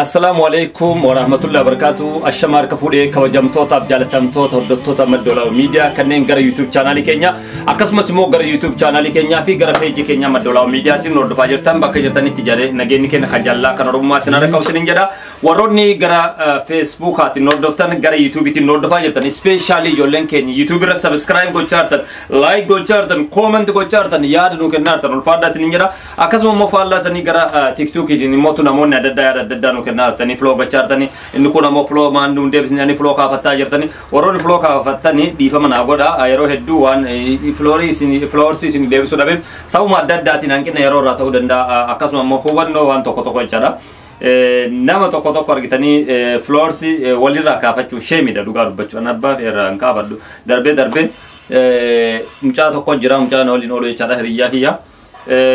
Assalaamu alaikum warahmatullahi wabarakatuh. Ashama harka fuudhee kabajamtootaaf jaalatamtoota hordoftoota Madda Walaabuu Miidiyaa kanneen gara YouTube chaanaalii keenya akkasumas immoo gara YouTube chaanaalii keenyaa fi gara peejii keenya Madda Walaabuu Miidiyaa isin hordofaa jirtan bakka jirtanitti jedhee nageenyi keenya kan jaallalaa kan Oromummaa isin harka isiniin jedha. Warroonni gara Facebookaatiin hordoftan, gara YouTubeetiin hordofaa jirtan, especially ijoolleen keenya YouTube irra subscribe gochaa jirtan, like gochaa jirtan, comment gochaa jirtan, yaada nuu kennaa jirtan, ulfaadhaa isiniin jedha. Akkasuma immoo faallaa sanii gara TikTokiitiin immoo namoonni adda addaa yaada adda addaa nuu kennaa jirtanii, follow gochaa jirtanii, inni kun ammoo follow maan nuun deebisanii follow kaafattaa jirtanii. Warroonni follow kaafattanii dhiifama naa godha. Yeroo hedduu waan followersii isin deebisuu dhabeef sababuma adda addaatiin hanqina yeroo irraa ta'uu danda'a, akkasuma immoo hubannoo waan tokko tokko jechaadha. Nama tokko tokko argitanii followersii walirraa kaafachuu sheemidha dhugaa dubbachuu. An abbaa irraa hin kaafadhu. Darbee darbee mucaa tokko jira, mucaa na waliin oolu jechaadha, hiriyyaa kiyya.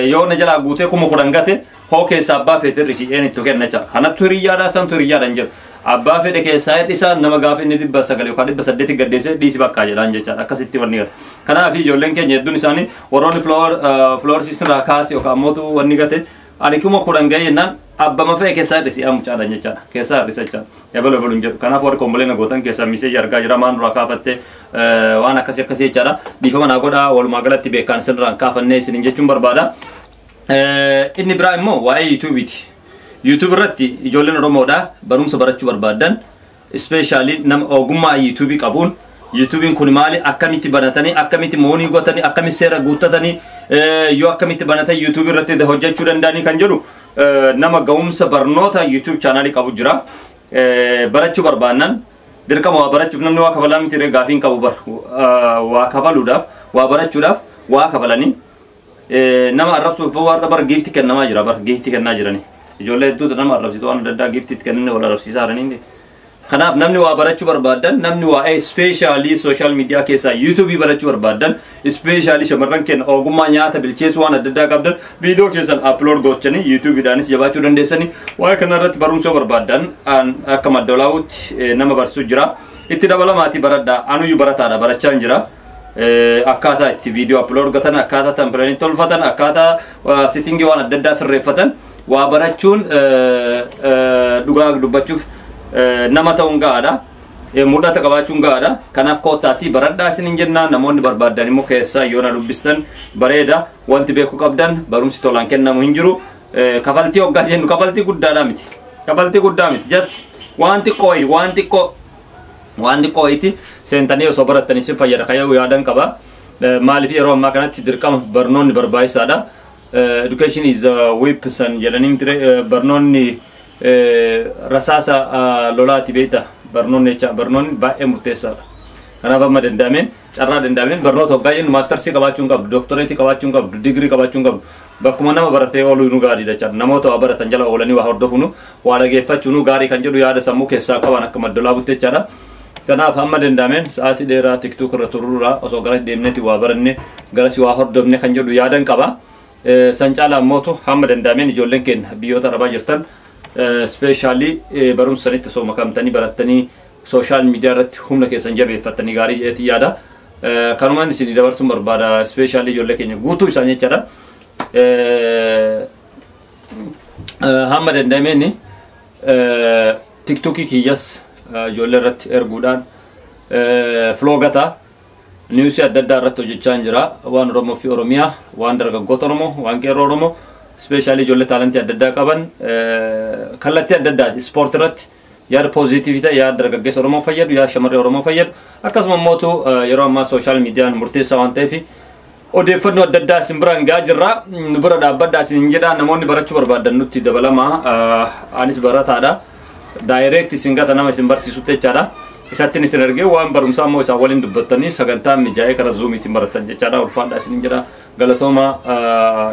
Yoo na jalaa guutee 10,000 gate hoo keessaa abbaa feete hir'isii een itti kenna jecha. Kanattu hiriyyaadha, santu hiriyyaadha hin jedhu. Abbaa fedhe keessaa hir'isaa, nama gaafa inni 900 yookaan 800 gaddeessee dhiisi bakkaa jedhaan jechaadha. Akkasitti wanni gata. Kanaaf ijoolleen keenya hedduun isaanii warroonni followersii sirraa kaase yookaan ammoo wanni gate, ani 10,000 ga'e jennaan abbama fe'e keessaa hir'isii mucaadhaan jechaadha. Keessaa hir'isa jechaadha. Ebalu ebalu hin jedhu. Kanaaf warri complain gootan keessaa message argaa jira, maan duraa kaafatte, waan akkasii akkasii jechaadha. Dhiifama naa godhaa, walumaa galatti beekaan isinirraan kaafannee isiniin jechuun barbaada. Inni biraa immoo waa'ee YouTubeeti. YouTube irratti ijoolleen Oromoodha barumsa barachuu barbaadan, especially nama ogummaa YouTube qabuun, YouTubein kun maali, akkamitti banatanii, akkamitti money godhatanii, akkamitti seera guuttatanii, yoo akkamitti banatan YouTube irratti hojjechuu danda'anii kan jedhu nama ga'umsa barnoota YouTube chaanaalii qabu jira. Barachuu barbaannan dirqama waa barachuuf namni waa kafalaa miti, gaafiin qabu bar waa kafaluudhaaf, waa barachuudhaaf waa kafalanii nama arrabsuuf warra bar gift kennamaa jira, bar gift kennaa jirani. Ijoollee hedduutu nama arrabsitu, waan adda addaa giftiitti kennanii wal arrabsiisaa jiranii. Kanaaf namni waa barachuu barbaadan, namni waa'ee especially social media keessaa YouTubeii barachuu barbaadan, especially shamarran keenya ogummaa nyaata bilcheessuu waan adda addaa qabdan, viidiyoo keessan upload gochanii YouTubeiidhaanis jabaachuu dandeessanii, waa'ee kana irratti barumsa barbaadan akka Madda Walaawutti nama barsiisu jira. Itti dabalamaatii baradhaa, anuyyuu barataadha, barachaa hin jira. Akkaataa itti viidiyoo upload godhatan, akkaataa thumbnailii tolfatan, akkaataa settingii waan adda addaa sirreeffatan waa barachuun dhugaa dubbachuuf nama ta'uun gahaadha. Mul'ata qabaachuun gahaadha. Kanaaf koottaatii baradhaa isin hin jenna. Namoonni barbaadan immoo keessaa yoo na dubbistan bareeda. Wanti beekuu qabdan barumsi tolaan kennamu hin jiru. Kafaltii hoggaa jennu kafaltii guddaadha miti. Kafaltii guddaa miti. Just waan xiqqoo, waan xiqqoo, waan xiqqoo itti seentanii osoo barattanii isin fayyada kayyuu yaadan qaba. Maaliif yeroo ammaa kanatti dirqama barnoonni barbaachisaadha. Education is a weapon jedhanii miti, barnoonni rasaasa lolaati beekta, barnoonni jecha barnoonni baay'ee murteessaadha. Kanaaf amma danda'ameen, carraa danda'ameen barnoota hoggaa jennu mastersii qabaachuu hin qabdu, dooktoreetii qabaachuu hin qabdu, digirii qabaachuu hin qabdu. Bakkuma nama baratee ooluu nu gaariidha jechaadha. Namoota waa baratan jala oolanii waa hordofuunu, waa dhageeffachuu nu gaarii kan jedhu yaada sammuu keessaa qaban akka Madda Walaabutti jechaadha. Kanaaf hamma danda'ameen sa'aatii dheeraa TikTok irra tururraa osoo gara deemneeti waa baranne, garasi waa hordofne kan jedhu yaadan qaba. San caalaa ammootu hamma danda'ameen ijoolleen keenya biyyoota arabaa jirtan especially barumsa sanitti osoo makamtanii barattanii social media irratti humna keessan jabeeffattanii gaarii jedheetii yaada. Kanumaan isin dabarsuun barbaada, especially ijoollee keenya guutuu isaanii jechaadha. Hamma danda'ameen TikTokii kiyyas ijoollee irratti erguudhaan follow gataa newsii adda addaa irratti hojjechaa jira. Waan Oromoo fi Oromiyaa, waan dargaggoota Oromoo, waan qeerroo Oromoo, especially ijoollee talentii adda addaa qaban kallattii adda addaati ispoortii irratti yaada positive ta'e, yaada dargaggeessa Oromoo fayyadu, yaada shamarree Oromoo fayyadu, akkasuma immoo yeroo ammaa social mediaan murteessaa waan ta'eef odeeffannoo adda addaa isin biraan gahaa jirra. Nu bira dhaabbadhaa isin hin jedha. Namoonni barachuu barbaadan nutti dabalama. Anis barataadha. Direct isin gata nama isin barsiisutti jechaadha. Isattiin isin ergee waan barumsaa immoo isaan waliin dubbattanii sagantaa mijaa'ee karaa Zoomiitiin barattan jechaadha. Ulfaadhaa isin hin jedha. Galatooma,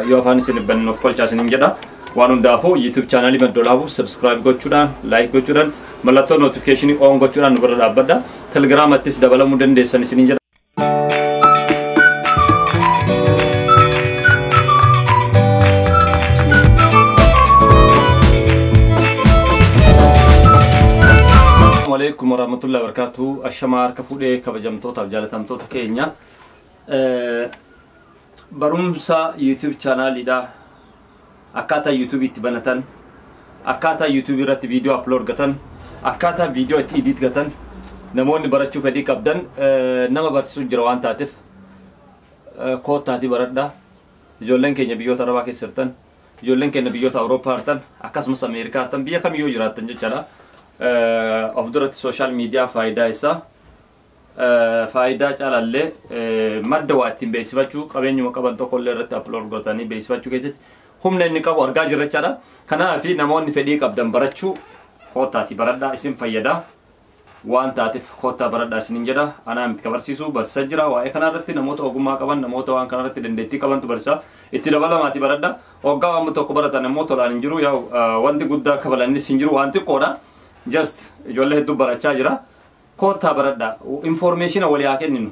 yoo afaan isin banne of kolchaa isin hin jedha. Waan hundaafuu YouTube chaanaalii Madda Walaabuu subscribe gochuudhaan, like gochuudhaan, mallattoo notificationii on gochuudhaan nu bira dhaabbadha. Telegiraamattis dabalamuu dandeessan isin hin jedha. Alaikum warahmatullahi wabarakatuh. Ashamaa harka fuudhee kabajamtootaaf jaalatamtoota keenya. Barumsa YouTube chaanaaliidha. Akkaataa YouTube itti banatan, Akkaataa YouTube irratti viidiyoo upload gatan, akkaataa viidiyoo itti edit gatan, namoonni barachuu fedhii qabdan nama barsiisuu jira waan taateef koottaatii baradhaa. Ijoolleen keenya biyyoota Arabaa keessa jirtan, ijoolleen keenya biyyoota Awurooppaa jirtan, akkasumas Ameerikaa jirtan, biyya kamiyyuu jiraattan jechaadha. Of duratti social media faayidaa isaa faayidaa caalallee madda waa ittiin beeksifachuu, qabeenyuma qaban tokkollee irratti upload godhatanii beeksifachuu keessatti humna inni qabu argaa jirra jechaadha. Kanaaf namoonni fedhii qabdan barachuu koottaatii baradhaa, isin fayyada. Waan taateef koottaa baradhaa isiniin jedha. Anaa miti ka barsiisu, barsiisaa jira. Waa'ee kanarratti namoota ogummaa qaban, namoota waan kanarratti dandeettii qabantu barsiisa. Itti dabalamaatii baradha. Hoggaa waan tokko baratan immoo tolaan hin jiru. Yaa wanti guddaa kafalanis hin jiru, waan xiqqoodha. Just ijoollee hedduu barachaa jira. Koottaa baradha. Information walii haa kenninu.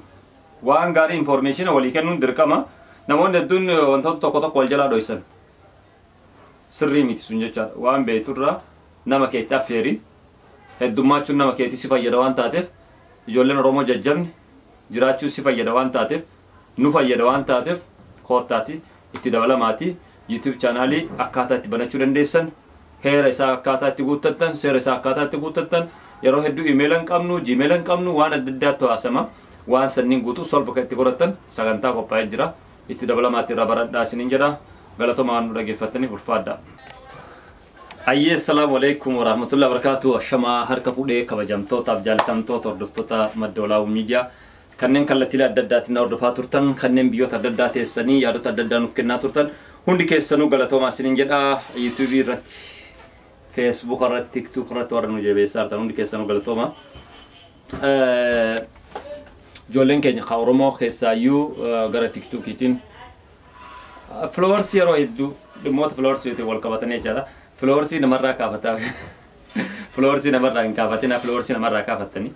Waan gaarii information walii kennuun dirqama. Namoonni hedduun wantoota tokko tokko wal jalaa dhoysan. Sirrii miti sun jechaadha. Waan beekturraa nama keetti affeeri. Heddummachuun nama keetii si fayyada waan taateef, ijoolleen Oromoo jajjabni jiraachuu si fayyada waan taateef, nu fayyada waan taateef, koottaati itti dabalamaati. YouTube chaanaalii akkaataa itti banachuu dandeessan, heera isaa akkaataa itti guuttattan, seera isaa akkaataa itti guuttattan, yeroo hedduu imeela hin qabnu, jiimeela hin qabnu, waan adda addaatu haasama. Waan sanniin guutuu solfa kan itti godhattan sagantaa qophaa'ee jira. Itti dabalamaati irraa baradhaa isiniin jedha. Galatooma waan nu dhaggeeffattaniif, ulfaadha. Ayyee, assalaamu alaikum warahmatullahi wabarakatuh. Ashamaa harka fuudhee, kabajamtootaaf jaalatamtoota hordoftoota Madda Walaabuu Miidiyaa, kanneen kallattiilee adda addaatiin hordofaa turtan, kanneen biyyoota adda addaa teessanii yaadota adda addaa nuuf kennaa turtan, hundi keessanuu galatoomaa isiniin jedha. YouTube irratti, Facebook irratti, TikTok irratti warra nu jabeessaa jirtan hundi keessanuu galatoomaa. Ijoolleen keenya kan Oromoo keessaayyuu gara TikTokiitiin followers yeroo hedduu dhimmoota followers wal qabatanii jechaadha. Followers namarraa kaafataa, followers namarraa hin kaafatina, followers namarraa kaafattanii.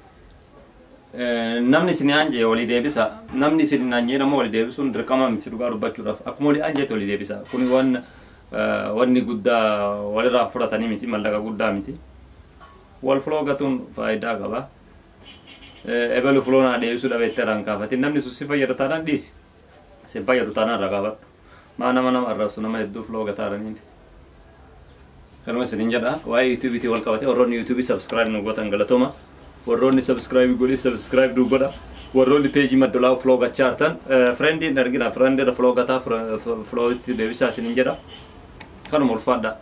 Namni isin aanjee walii deebisa. Namni isin hin aanjee nama walii deebisuun dirqama miti dhugaa dubbachuudhaaf. Akkuma walii aanjeetti walii deebisa. Kuni waan wanni guddaa walirraa fudhatanii miti, mallaqa guddaa miti. Wal follow gatuun faayidaa qaba. Ebelu follow naa deebisuu dhabeetti irraa hin kaafatin. Namni sun si fayyada taanaan dhiisi. Si fayyadu taanaan irraa kaafadhu. Maa nama arrabsu nama hedduu follow gataaraniiti. Kanuma isiniin jedha. Waa'ee YouTube'iitiin wal qabate, warroonni YouTube'ii subscribe nu gootan galatooma. Warroonni subscribe godhi, subscribe nu godha. Warroonni peejii Madda Walaabuu follow gachaa jirtan friendiin argina, friendii irra follow gataa, follow itti deebisaa isiniin jedha. Kanuma, ulfaadha.